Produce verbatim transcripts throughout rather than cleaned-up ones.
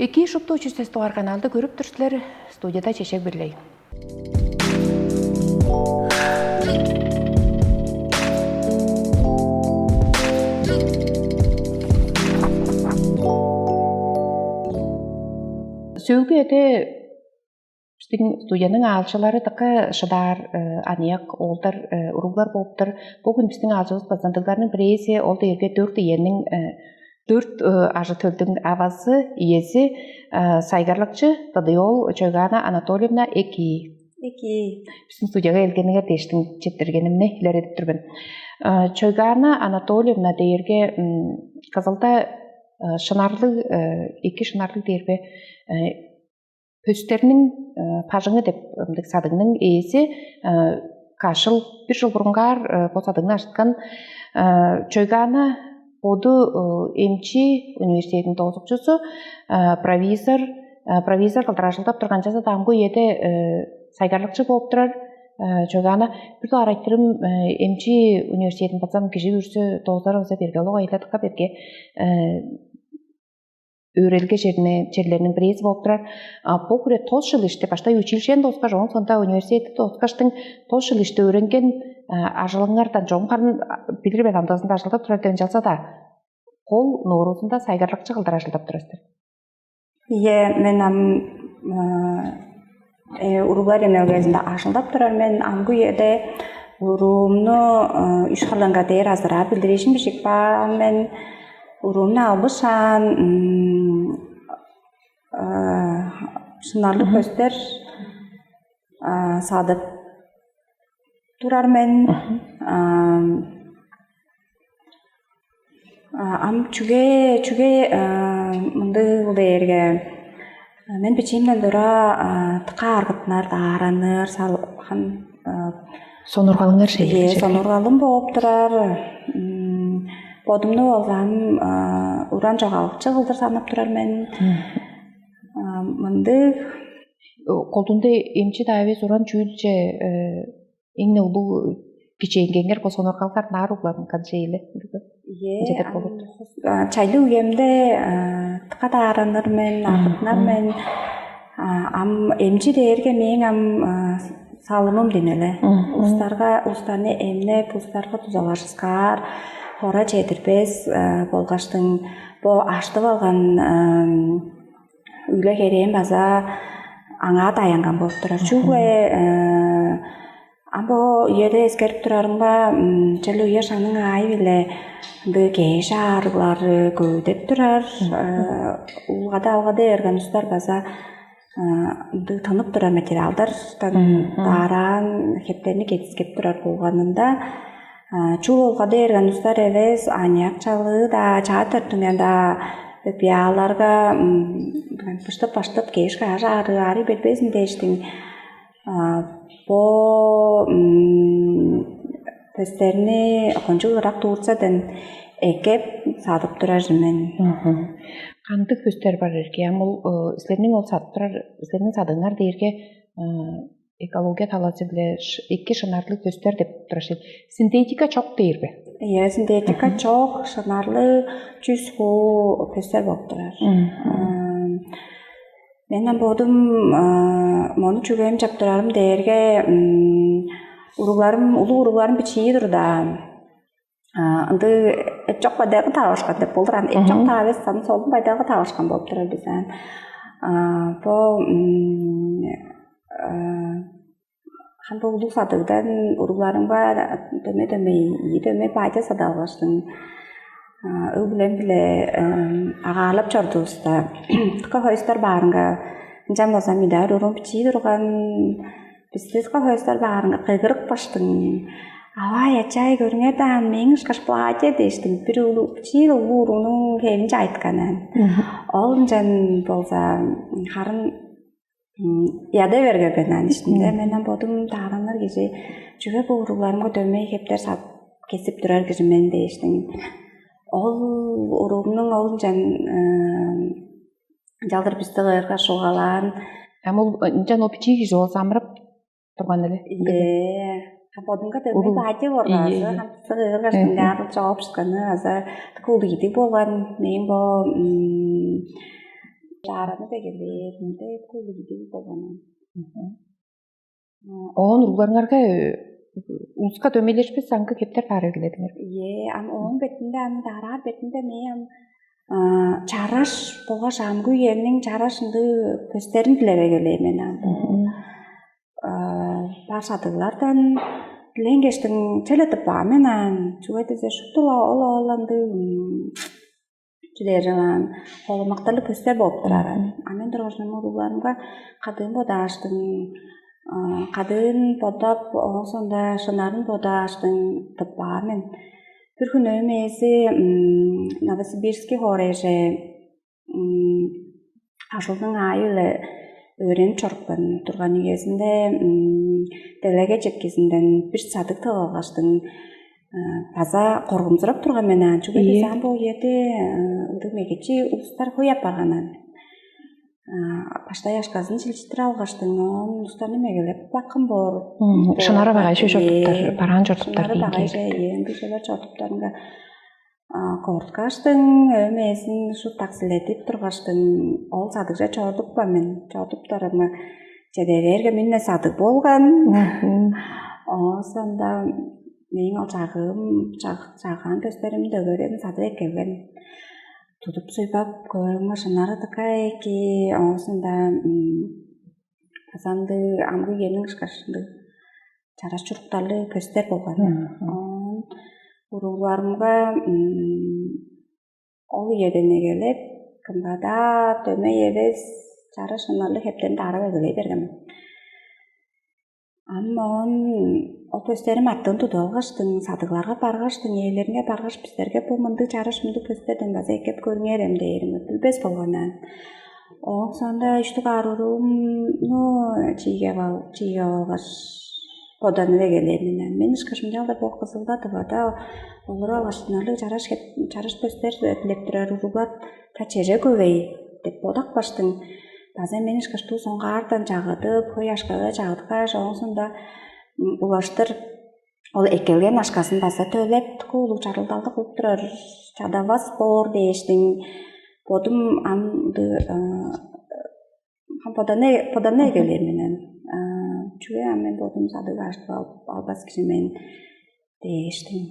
Эки шупту чүс сес дугаар каналды көрүп тур силер, студияда Чечек Бирлей. Сөөлгү эде биздин студияның аалчылары дыка шыдаар, э, аныяк оолдар, э, уруглар болуптар. Бүгүн биздин аалчыбыз базандыгларның бирээзи, ол дээрге дөрт иенниң, э, дөрт, э, ажы төлдүң авазы, иези, э, сайгарлыкчы Дыдыйол Чойгана Анатольевна Эки. Эки. Биздин студияга келгениңер дээштиң четтиргенимни илередип тур мен. Э, Чойгана Анатольевна дээрге, м, Кызылда, э, шынарлыг, э, эки шынарлыг дээрбе, э, пөстерниң, э, бажыңы деп ындыг садыгның ээзи, э, каш чыл, бир чыл бурунгаар, э, бо садыгны ажыткан, э, Чойгана боду, э, эмчи университетиниң доозукчузу, э, провизор, э, провизор кылдыр ажылдап турган, чаза дамгы үеде, э, сайгарлыкчы болуп турар. Э, Чойгана, бир дугаар айтырым, э, эмчи университетин базам кижи бүрүзү доозар база берге олуг айладыкка берге, э, өөрелге черине, черлериниң бирээзи болуп турар. А, бо хире тос чыл иште, баштай училищени дооскаш, ооң соонда университетти дооскаштың тос чыл иште өөренген, а, ажылыңардан чогум харын, а, билир мен, амдыызында ажылдап турар деп ынчалза-даа, кол нуурузунда сайгарлыкчы кылдыр ажылдап турар силер. Ийе, мен ам, э, э, уруглар эмнелгезинде ажылдап турар мен. Амгы үеде уруумну, э, үш харланга дээр азыраар билдиришин бижип каан мен. Уруумну албышаан, м, э, шынарлыг көстер, э, садып турар мен. Ам чүге чүге мындыг дээрге, мен бичиимден тура тыка аргыттынар, даараныр, сал хан сонургалыңар шеге сонургалым бооп турар. Бодумну болзам уран чогаалыкчы кылдыр санап турар мен. Мындыг колдунда эмчи даа эвес, уран чүүлче эң-не улуг кичээнгеңер бо сонургалгар наар угларын канчейле? Ийе, чедер болот. Чайлы үемде тыка даараныр мен, аргыттынар мен. Ам эмчи дээрге мээң ам салымым динеле. Улустарга, улустарны эмнеп, улустарга дузалажыскаар, хора чедирбес болгаштың бо аштып алган үле херээн база аңаа даянган болуп турар. Чүгле ам бо үеде эскерип турарымга, черле үе шагның аайы-биле ындыг кээш аарыглары көвүдеп турар. Улгада алгада эрген устар база ындыг тынып турар материалдардан даараан хептерни кедискеп турар болганында, чүл улгада эрген устар эвес, аныяк чалыы-даа, чаа төрүттүнген-даа өпияларга быштып-баштып кээш каажа аарыг аарый бербезин дээштиң. Бо пөстерни кончуг ырак Турциядан эккеп садып турар мен. Кандыг пөстер бар эрге? Ам ол силерниң ол садып турар, силерниң садыңар дээрге экология талазы-биле эки шынарлыг пөстер деп турар шил. Синтетика чок дээр бе? Иә, синтетика чок, шынарлыг чүс хуу пөстер болуп турар. Мен ам бодум мону чүгээн чаптырарым дээрге, уругларым, улуг уругларым бичии турда, ынды эпчок байдалга тавышкан деп болур. Аны эпчок таавес аны солун байдалга тавышкан болуп турар биз ан. Бо ханда улуг садыгдан уругларымга дөме-дөмей, ийи дөмей баажа сада алгаштың. Ыг билем биле агаарлап чордувуста, тыка хойустар баарынга, ынчан болза мидаар урун бичии турган, бисти тыка хойустар баарынга кыйгырык баштың. Авай, ачай, көрүңер даан, мээң ышкаш платье дээштиң, бир улу, бичии улуу уруунуң хевинче айтканын. Ол ынчан болза харын яда берген мен аны иштинде. Мен ам бодум таараныр кижи, чүге бо уругларымга дөмей хептер сап кесип турар кижи мен дээштиң. Ол уруумнуң ол ынчан ынчалдыр бисти кыырга шугалаан. Ам ол ынчан ол бичии кижи ол самырап турган эле. Э, бодумга дөмей баажы боргаазы, хамсы кыырга шынгаарлы чоопшуканы аза кулу идиг болган. Мен бо Даараны бегелээр, мындай кулугдуу болган. Оон уругларыңарга улуска дөмейлешпес аңгы кептер баар эгеледиңер. Е, ам оон бетинде, ам дараар бетинде мээ ам чараш болгаш амгы үениң чараш ындыг көстерин дилеп эгелээр мен ам. Бар садыглардан диленгештиң челетип баа мен аан. Чүге дизе шуптула ол ол ындыг чүдээр чылаан холомактарлыг көстер болуп турар. А мен тургаш уругларымга кадыын бодааштың, кадыын бодап, оон соонда шынарын бодааштың тыппаар мен. Бир хүн өөм ээзи Новосибирский хоорайже ажылдың аайы-биле өөренип чорупкан турган үезинде делеге четкизинден бир садыг тып алгаштың база коргумзурап турган мен аан. Чүге дээш ам бо үеде ындыг мегечи улустар хөй апарганан. Баштай ашказын чилчитир алгаштың оон улустарны мегелеп баккан боор. Шынары багай чордуптар, бараан чордуптар. Шынары багай же, ындыг чүвелер чордуптарынга корткаштың, өөм ээзин шуут таксиледип тургаштың, ол садыгже чорудупкан мен. Чорудуптарымга чеде бээрге, мен-не садыг болган. Оон соонда мээң ол чагыым, чаг- чагаан көстерим, дөгерем садып эккелген. Тудуп суйбап көөрүмге, шынары дыка эки. Оон соонда база ындыг амгы үениң ышкаш ындыг чараш чуруктарлыг көстер болган. Оон уругларымга ол үеден эгелеп кымга-даа дөмей эвес, чараш шынарлыг хептен даарап эгелей берген мен. Ам оон ол көстерим артын тудуп алгаштың, садыгларга баргаштың, ээлеринге баргаш, бистерге бо мындыг чараш мындыг көстерден база эккеп көрүңер эм дээримге, билбес болган аан. Ооң соонда үштүг аар уруумну чииге ал чииге алгаш, боданып эгелээр мен. Мен ышкаш мынчалдыр бо Кызылда, Тывада олуруп алгаш, ынарлыг чараш чараш көстер дилеп турар уруглар та чеже көвей деп бодап каштың. База мен ышкаш туу соңгаардан чагыдып, хөй акшага чагыткаш, ооң соонда улаштыр ол эккелген акшазын база төлеп, дыка улуг чарылдалды кылып турар чадавас боор дээштиң, бодум ам ындыг боданай боданай келээр менен. Чүге ам мен бодум садыг ажыдып албас кижи мен дээштиң.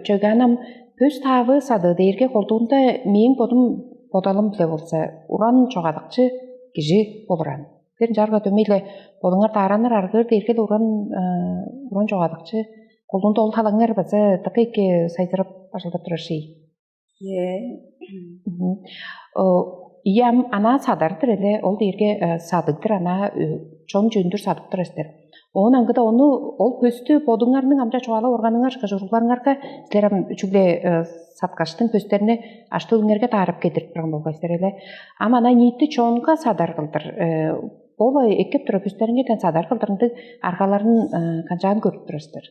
Чөге анам пөс таавы сады дээрге колдуунда мээң бодум бодалым биле болза, уран чогадыкчы кижи болуран. Бир чарга дөмейле бодуңар даараныр аргыыр дээрге уран уран чогадыкчы, колдуунда ол талаңар база дыка эки сайзырап ажылдап турар ший. Е. Иям анаа садар-дыр эле, ол дээрге садыгдыр, анаа чон чүндүр садып тур эстер. Оон аңгыда ону, ол пөстү бодуңарның амча чугаалап органыңар ышкаш уругларыңарга, силер ам чүгле саткаштың пөстерни аштылыңерге даарап кедирип турган болгай силер эле. Ам анаа ниити чонга садар кылдыр, ол эккеп тура пөстериңерден садар кылдыр ындыг аргаларын канчаан көрүп турар силер?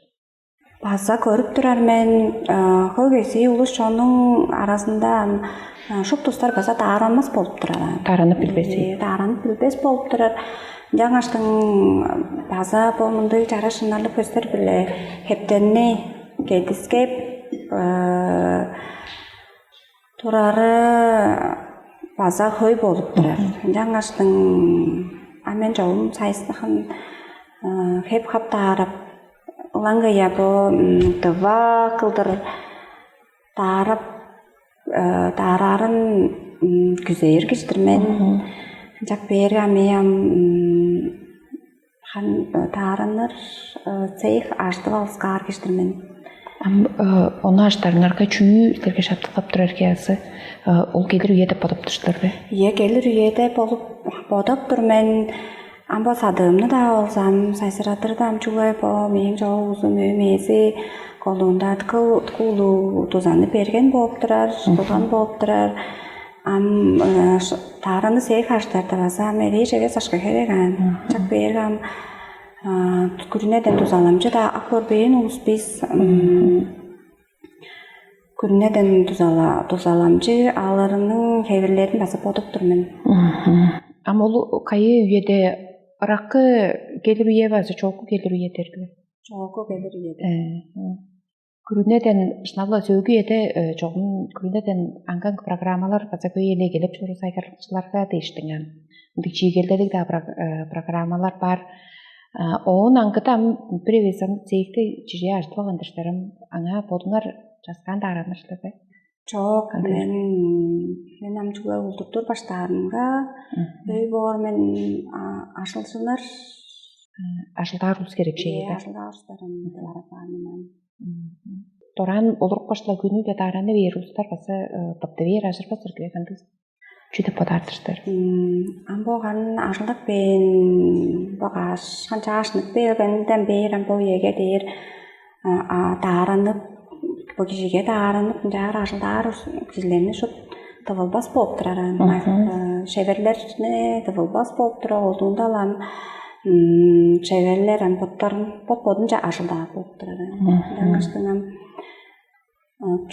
База көрүп турар мен, хөй кезии улус чоннуң аразында шупту улустар база дааранмас болуп турар. Дааранып билбес. Дааранып билбес болуп турар. Ынчангаштың база бо мындыг чараш шынарлыг көстер-биле хептенни кедискеп турары база хөй болуп турар. Ынчангаштың а мен чогум сайыстыхан хеп-хап даарап, ылаңгыя бо дыва кылдыр даарап, даараарын күзээр кижи-дир мен. Ынчап бээрге ам ам хан даараныр цех ажыдып алыскаар кижи-дир мен. Ам ону аштарыңарга чүү силерге шаптыктап турар киясы, ол келир үе деп бодуп тур силер бе? Ийе, келир үеде болуп бодап тур мен. Ам бо садыымны-даа болзам сайзырадыр-даа, ам чүгле бо мээң чоок улузум, өөм ээзи колдуунда дыка улуг дузаны берген болуп турар, турган болуп турар. Ам таараны сээк хаштарда база ам эвээш эвес ашка херек аан. Чак бээрге ам күрүнеден дузаламчы-даа ап көрбээн улус бис. Күрүнеден дузала дузаламчы алырының хевирлерин база бодуп тур мен. Ам ол кайы үеде, ыраккы келир үе база чоокку келир үе дергиле? Чоокку келир үеде. Күрүнеден шынап-ла сөөлгү үеде чогум күрүнеден аңган программалар база көй эле келип чоруур сайгарлыкчыларга дээштиң ам. Ындыг чиигелделиг-даа программалар бар. Оон аңгыда ам бир эвес ам цехте чижээ ажыдып алган-дыр силер ам. Аңаа бодуңар часкаан даараныр силер бе? Чок, мен мен ам чүгле улдуктур баштаарынга өй боор мен ажылчылар. Ажылдаар улус керек шеге. Ажылдаар улустар ам барабаанынан. Дораан олуруп каштыла күнү бе даараны бээр улустар база быпты бээр ажырбас силер кандыг чүү деп бодаар-дыр силер? Ам бо кан ажылдап бээн багаш канчаашнып бээлгенден бээр ам бо үеге дээр дааранып бо кижиге дааранып ынчаар ажылдаар кижилерни шут тывылбас болуп турар ан. Шеверлерни тывылбас болуп турар олдуунда ам шеверлер ам боттарын бот бодунча ажылдаар болуп турар ан. Ынчангаш ам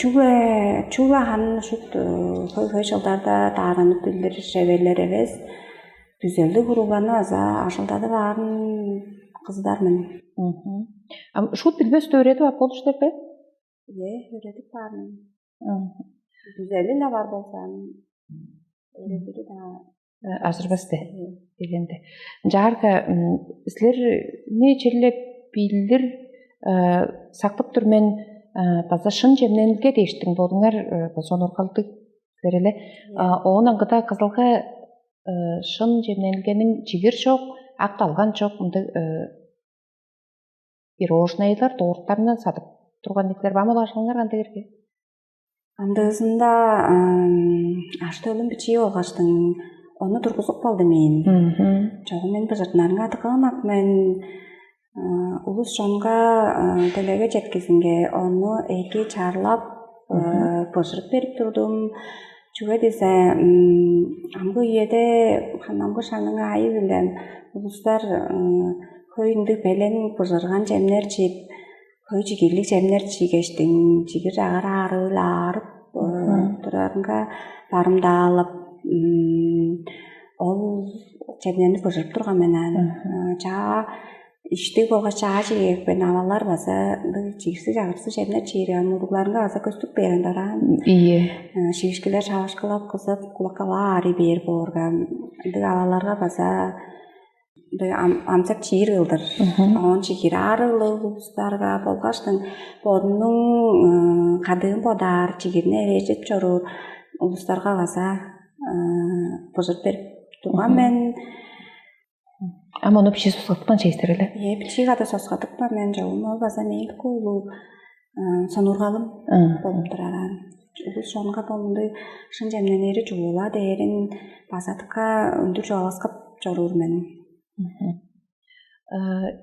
чүгле чүгле хан шут хөй хөй жылдарда дааранып билдир шеверлер эвес, күзелдиг уругларны база ажылдадып аарын кызыдар мен. Ам шут билбес өөредип ап болуштур бе? Ээ, өөредип баар мен. Күзели-ле бар болза, өөредири-даа Ажырбас де дегенде. Ынчаарга силерни черле билир сактып тур мен база шын чемненилге дээштиң бодуңар сонургалдыг береле. Оон аңгыда кызылга шын чемненилгениң чигир чок, ак далган чок мындыг пирожнойлар, торттарны садып турган никтер бам ол ажылыңар кандай эрге? Андыызында аштыылым бичии болгаштың ону тургузуп калды мен. Чогум мен быжыртынарынга адыгыын ак мен улус чонга делеге четкизинге ону эки чарлап быжырып берип турдум. Чүге дизе амгы үеде хамнамгы шаның аайы биле улустар хөй ындыг белен быжырган чемнер чип, хөй чигирлиг чемнер чиигештиң, чигир чагар аарыыл аарып турарынга барымдаалап, ол чемнерни быжырып турган мен аан. Чаа иштиг болгаш чаа чиигекпен авалар база ындыг чигирсиг чагырыксыг чемнер чиирген муругларынга база көстүк бээрен дораан. Ийе. Шивишкилер шавашкылап кызып кулаккалаа аарый бээр боорга ындыг аваларга база ындыг амсак чиир кылдыр. Оон чигир аарыылыг улустарга болгаштың бодунуң кадыын бодаар чигирни эвээжип чоруур улустарга база быжырып берип турган мен. Ам ону бичии сускатпан чейстереле. Ээ, бичии када сускатыппан мен жолум ол база мээң улуу сонургалым болуп турар аан. Улус чонга болунду шын чемненери чугула дээрин база тыка үндүр чугаваскап чоруур мен.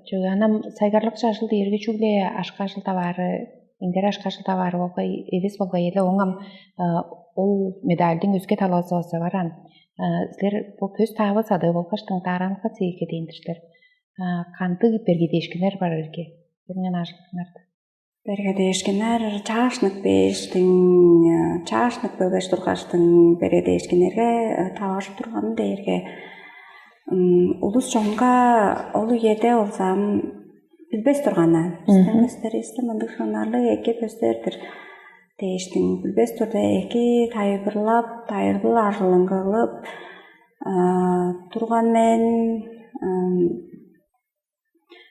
Чүге анам сайгарлыкчы ажыл дээрге чүгле ашка ажылдап аары, эңдер ашка ажылдап аары болгай эвес болгай эле оңам ол медальдың өске талаазы база бараан. Силер бо көс таавы садыы болгаш тыңдааранга цеекке дээн-дир силер. Кандыг бергедээшкиннер бар эрге? Берген ажылыңарда. Бергедээшкиннер чаашныг бээштиң, чаашныг бөлгеш тургаштың бергедээшкиннерге таваржып турганын дээрге улус чонга ол үеде болзам билбес турганнар. Биздин көстерибизде мындыг шынарлыг эки көстер-дир дээштиң билбес турда эки тайылбырлап, тайылбыр ажылын кылып турган мен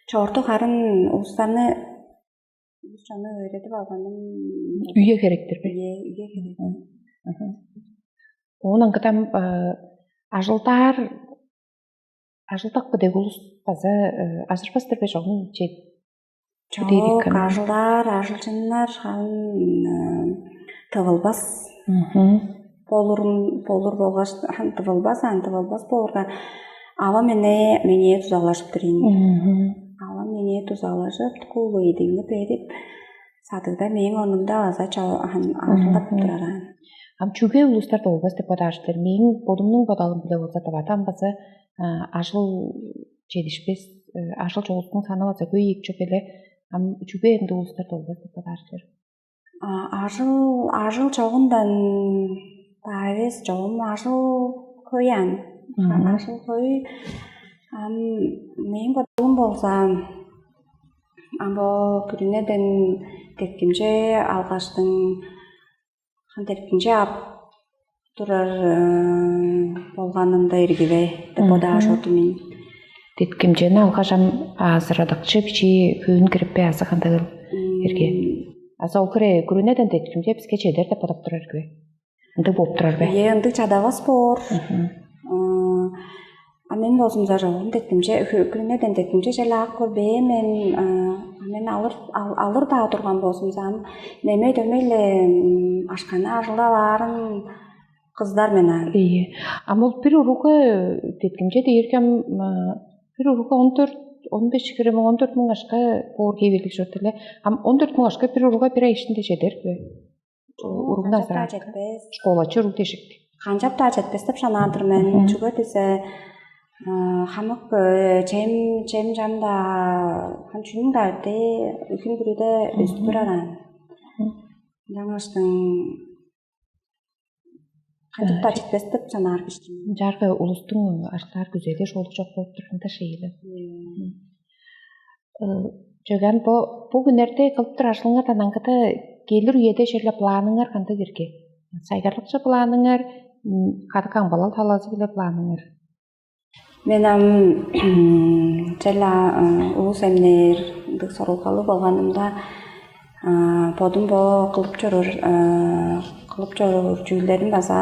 чоорту харын улустарны улус чонну өөредип алганым Үйе херектер бе? Үйе үйе керек. Оон аңгыдан ажылдаар ажылдак быдыг улус база ажырбастыр бе чогум чет Чок, ажылдаар ажылчыннар халын тывылбас болурун болур болгаш тывылбас ан тывылбас боорга ава мене меңээ дузалажыптыр ийин. Ава меңээ дузалажып куулу идигни берип садыгда мээң орнумда база ажылдап турар аан. Ам чүге улустар долбас деп бодаар силер? Мээң бодумнуң бодалым биле болза деп атам база ажыл чедишпес, ажыл чогулуктуң саны база көй ийик чүп эле. Ам чүге ындыг улустар долбас деп бодаар силер? Ажыл ажыл чогундан баа эвес чогум ажыл көй аан. Ажыл көй ам мээң бодалым болза Ам бо күрүнеден деткимче алгаштың, хан деткимче ап турар болганында эргиве деп бодаар шорду мен. Деткимчени алгаш ам азырадыкчы бичии хөөн кирип бе азы кандыгыл? Эрге. Азы ол кире күрүнеден деткимче биске чедер деп бодоп турар эрге. Ындыг болуп турар бе? Е, ындыг чадавас боор. А мен болзумза жогум деткимче, күрүнеден деткимче чел ак көрбээн мен. А мен алыр алыр даа турган болзумза, ам неме дөмей-ле ашканы ажылдап аарын кыздар мен аан. Ийе. Ам ол бир уруга деткимче дээрге ам бир уруга он дөрт, он беш хире муң, он дөрт муң ашка боор кээбирлик чорду эле. Ам он дөрт муң ашка бир уруга бир ай ишинде чедер бе? Уругназыраа четпес. Школачы уруг дешик. Канчап-даа четпес деп шанаан-дыр мен. Чүге дизе хамык чем чем чамда чүнүң дагы үлүн бүрүде өстүп турар аан. Жаңаштың канчап-даа четпес деп шанаар кижи. Ынчаарга улустуң ажылдаар күзели шоолуг чок болуп турганда шейле. Чөгөн бо бу күннерде кылып тур ажылыңардан аңгыда келир үеде черле планыңар кандыг ирге? Сайгарлыкчы планыңар, кадык камгалал талазы биле планыңар. Мен ам чел улус эмнээр ындыг сорулгалыг болганымда, бодум бо кылып чоруур кылып чоруур чүүлдерим база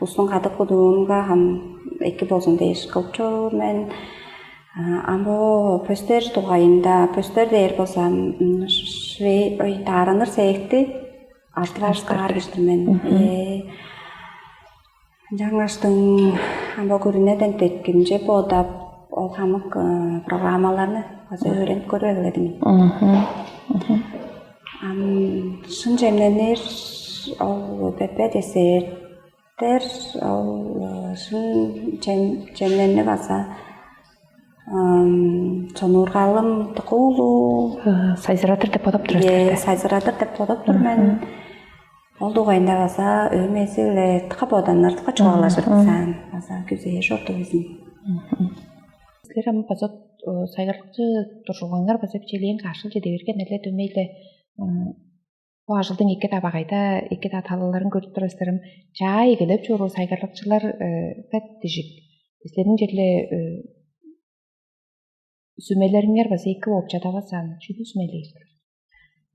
улустуң кадык кудуунга ам эки болзун дээш кылып чоруур мен. Ам бо пөстер дугайында, пөстер дээр болзам, швей ой таараныр сээкти артырар киштир мен. Жаңаштың ам бо күрүнеден деткимче бодап, ол хамык программаларны база өөренип көрүп эгеледим. Ам шын чемненир ол бепе десерттер, ол шын чемнени база сонуургалым дыка улуу. Сайзырадыр деп бодоп тур силер. Сайзырадыр деп бодоп тур мен. Ол дугайында база өөм эзи-биле дыка боданыр, дыка чугаалажыр база күзээр чорду безин. Силер ам база сайгарлыкчы туржулгаңар база бичелээн кашыл чеде берген эле дөмейле бо ажылдың эки-даа багайда, эки-даа талаларын көрүп турар силер ам. Чаа эгелеп чоруур сайгарлыкчылар дижик. Силерниң черле сүмелериңер база эки болуп чадавас аан, чүдү сүмелээр?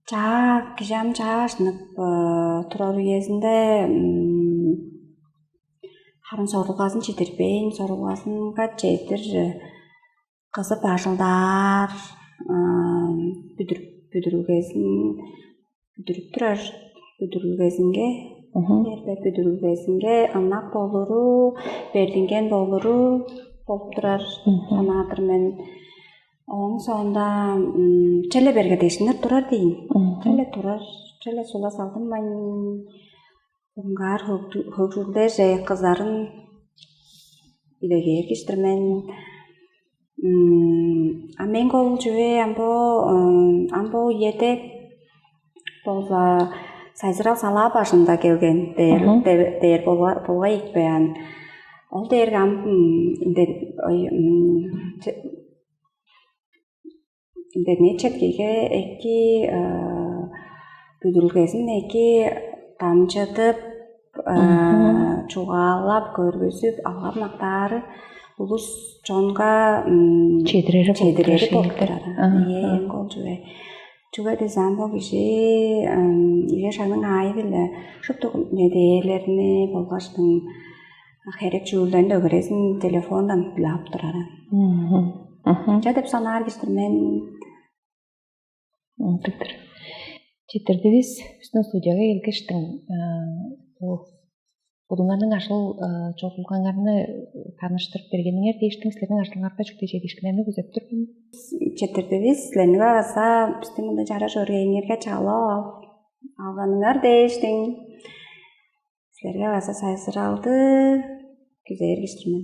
Чаа кижи ам чаашнып турар үезинде харын сорулгазын чидирбейн, сорулгазынга чедир кызып ажылдаар, бүдүрүлгезин бүдүрүп турар бүдүрүлгезинге, эрбе бүдүрүлгезинге ынак болуру, бердинген болуру болуп турар санаадыр мен. Ооң соонда челе бергедешиннер турар дейн. Челе турар, челе сула салгынмайн ынгаар хөгжүлдерже кызарын идегээр киштир мен. А мен кол чүве ам бо ам бо үеде болза сайзырал салаа бажында келген дээр дээр болгай ийикпе аан. Ол дээрге ам интернет четкиге эки бүдүрүлгезин эки дамчыдып, чугаалап, көргүзүп, алгап-мактаары улус чонга чедирери чедирери болуп турар. Ийе, эң кол чүве. Чүге дезем бо кижи ийе шаның аайы-биле шупту медээлерни болгаштың херек чүүлдерин өгерезин телефондан билип турар. Ча деп санаар киштир мен. Ындыгдыр. Четтирдивис биздин студияга келгештиң. Бу будуңарның ажыл чогулгаңарны таныштырып бергениңер дээштиң силерниң ажылыңарга чүгле чедиишкиннерни күзеп тур мен. Четтирдивис силерни база биздин мында чара чоргейиңерге чаалап алганыңар дээштиң. Силерге база сайзыралды күзээр киштирмен.